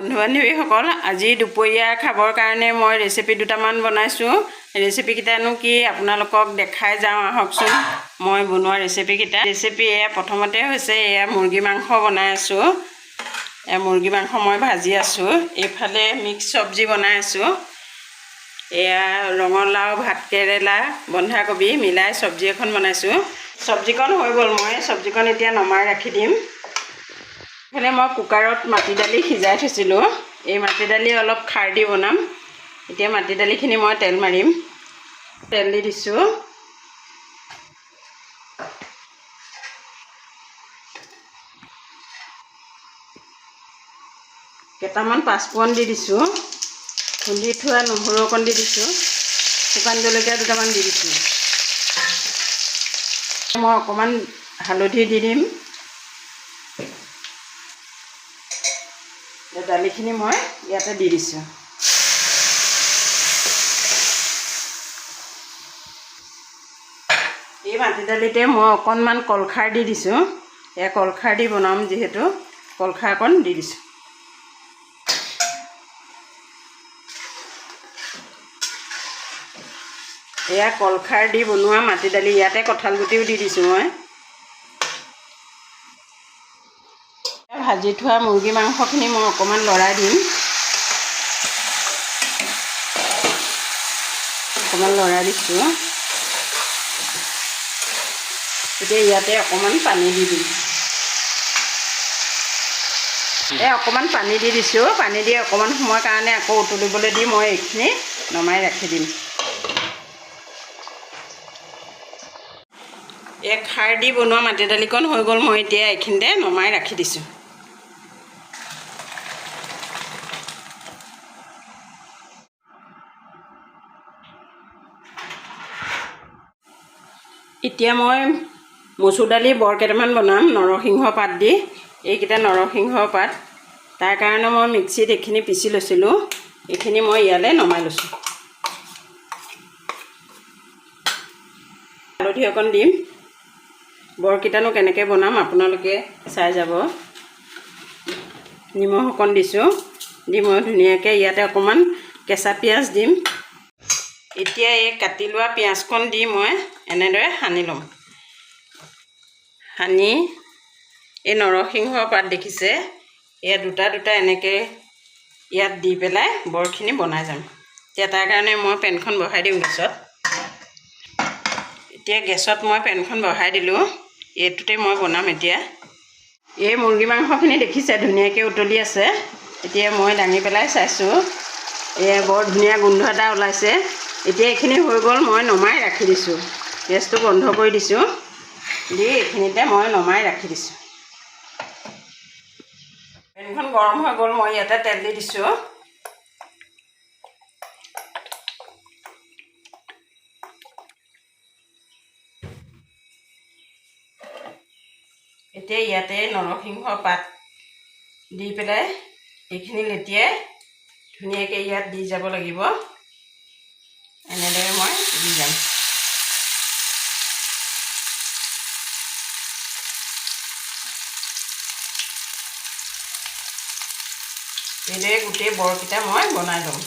বন্ধু বান্ধৱীসকল, আজি দুপৰীয়া খাবৰ কাৰণে মই ৰেচিপি দুটামান বনাইছোঁ। ৰেচিপিকেইটানো কি, আপোনালোকক দেখাই যাওঁ আহকচোন। মই বনোৱা ৰেচিপিকেইটা, ৰেচিপি এয়া প্ৰথমতে হৈছে, এয়া মুৰ্গী মাংস বনাই আছোঁ। এয়া মুৰ্গী মাংস মই ভাজি আছোঁ। এইফালে মিক্স চব্জি বনাই আছোঁ। এয়া ৰঙালাও, ভাতকেৰেলা, বন্ধাকবি মিলাই চব্জি এখন বনাইছোঁ। চব্জিকণ হৈ গ'ল, মই চব্জিকণ এতিয়া নমাই ৰাখি দিম। এইফালে মই কুকাৰত মাটি দালি সিজাই থৈছিলোঁ। এই মাটি দালি অলপ খাৰ দি বনাম। এতিয়া মাটি দালিখিনি মই তেল মাৰিম। তেল দি দিছোঁ। কেইটামান পাঁচফোৰণ দি দিছোঁ। খুন্দি থোৱা নহৰু অকণ দি দিছোঁ। শুকান জলকীয়া দুটামান দি দিছোঁ। মই অকণমান হালধি দি দিম। দালিখিনি মই ইয়াতে দি দিছোঁ। এই মাটি দালিতে মই অকণমান কলখাৰ দি দিছোঁ। এয়া কলখাৰ দি বনাম যিহেতু, কলখাৰ অকণ দি দিছোঁ। এয়া কলখাৰ দি বনোৱা মাটি দালি। ইয়াতে কঁঠাল গুটিও দি দিছোঁ। মই ভাজি থোৱা মুৰ্গী মাংসখিনি মই অকণমান লৰাই দিম। অকণমান লৰাই দিছোঁ। এতিয়া ইয়াতে অকণমান পানী দি দিম। এই অকণমান পানী দি দিছোঁ। পানী দি অকণমান সময়ৰ কাৰণে আকৌ উতলিবলৈ দি মই এইখিনি নমাই ৰাখি দিম। এই খাৰ দি বনোৱা মাটি দালিকণ হৈ গ'ল। মই এতিয়া এইখিনিতে নমাই ৰাখি দিছোঁ। এতিয়া মই মচুৰ দালি বৰ কেইটামান বনাম নৰসিংহ পাত দি। এইকেইটা নৰসিংহ পাত, তাৰ কাৰণে মই মিক্সিত এইখিনি পিচি লৈছিলোঁ। এইখিনি মই ইয়ালৈ নমাই লৈছোঁ। হালধি অকণ দিম। বৰকেইটানো কেনেকৈ বনাম, আপোনালোকে চাই যাব। নিমখ অকণ দিছোঁ। দি মই ধুনীয়াকৈ ইয়াতে অকণমান কেঁচা পিঁয়াজ দিম। এতিয়া এই কাটি লোৱা পিঁয়াজকণ দি মই এনেদৰে সানি ল'ম। সানি এই নৰসিংহ পাত দেখিছে, এয়া দুটা দুটা এনেকৈ ইয়াত দি পেলাই বৰখিনি বনাই যাম। এতিয়া তাৰ কাৰণে মই পেনখন বহাই দিম গেছত। এতিয়া গেছত মই পেনখন বহাই দিলোঁ। এইটোতে মই বনাম। এতিয়া এই মুৰ্গী মাংসখিনি দেখিছে, ধুনীয়াকৈ উতলি আছে। এতিয়া মই দাঙি পেলাই চাইছোঁ, এয়া বৰ ধুনীয়া গোন্ধ এটা ওলাইছে। এতিয়া এইখিনি হৈ গ'ল, মই নমাই ৰাখি দিছোঁ। গেছটো বন্ধ কৰি দিছোঁ। দি এইখিনিতে মই নমাই ৰাখি দিছোঁ। পেনখন গৰম হৈ গ'ল, মই ইয়াতে তেল দি দিছোঁ। এতিয়া ইয়াতে নৰসিংহ পাত দি পেলাই এইখিনি লেটিয়াই ধুনীয়াকৈ ইয়াত দি যাব লাগিব। এনেদৰে মই দি যাম। এইদৰে গোটেই বৰকেইটা মই বনাই ল'ম।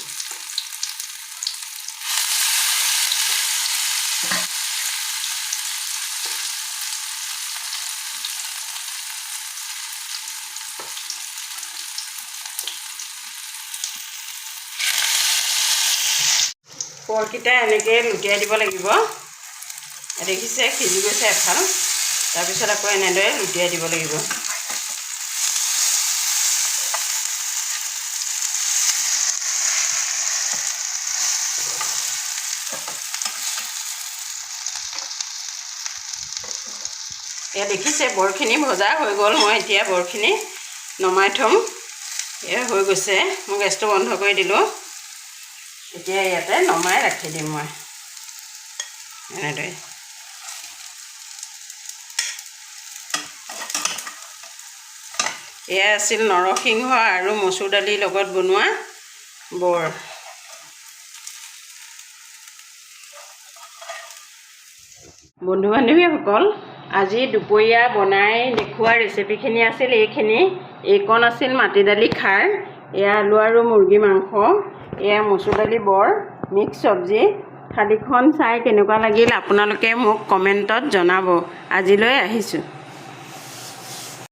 বৰকেইটা এনেকৈ লুটিয়াই দিব লাগিব। দেখিছে, সিজি গৈছে এফাল। তাৰপিছত আকৌ এনেদৰে লুটিয়াই দিব লাগিব। এয়া দেখিছে, বৰখিনি ভজা হৈ গ'ল। মই এতিয়া বৰখিনি নমাই থ'ম। এয়া হৈ গৈছে, মই গেছটো বন্ধ কৰি দিলোঁ। এতিয়া ইয়াতে নমাই ৰাখি দিম মই এনেদৰে। এয়া আছিল নৰসিংহ আৰু মচুৰ দালিৰ লগত বনোৱা বৰ। বন্ধু বান্ধৱীসকল, আজি দুপৰীয়া বনাই দেখুওৱা ৰেচিপিখিনি আছিল এইখিনি। এইকণ আছিল মাটি দালি খাৰ। এয়া আলু আৰু মুৰ্গী মাংস, এয়া মচুৰ দালি বৰ মিক্স চব্জি। থালিখন চাই কেনেকুৱা লাগিল আপোনালোকে মোক কমেণ্টত জনাব। আজিলৈ আহিছোঁ।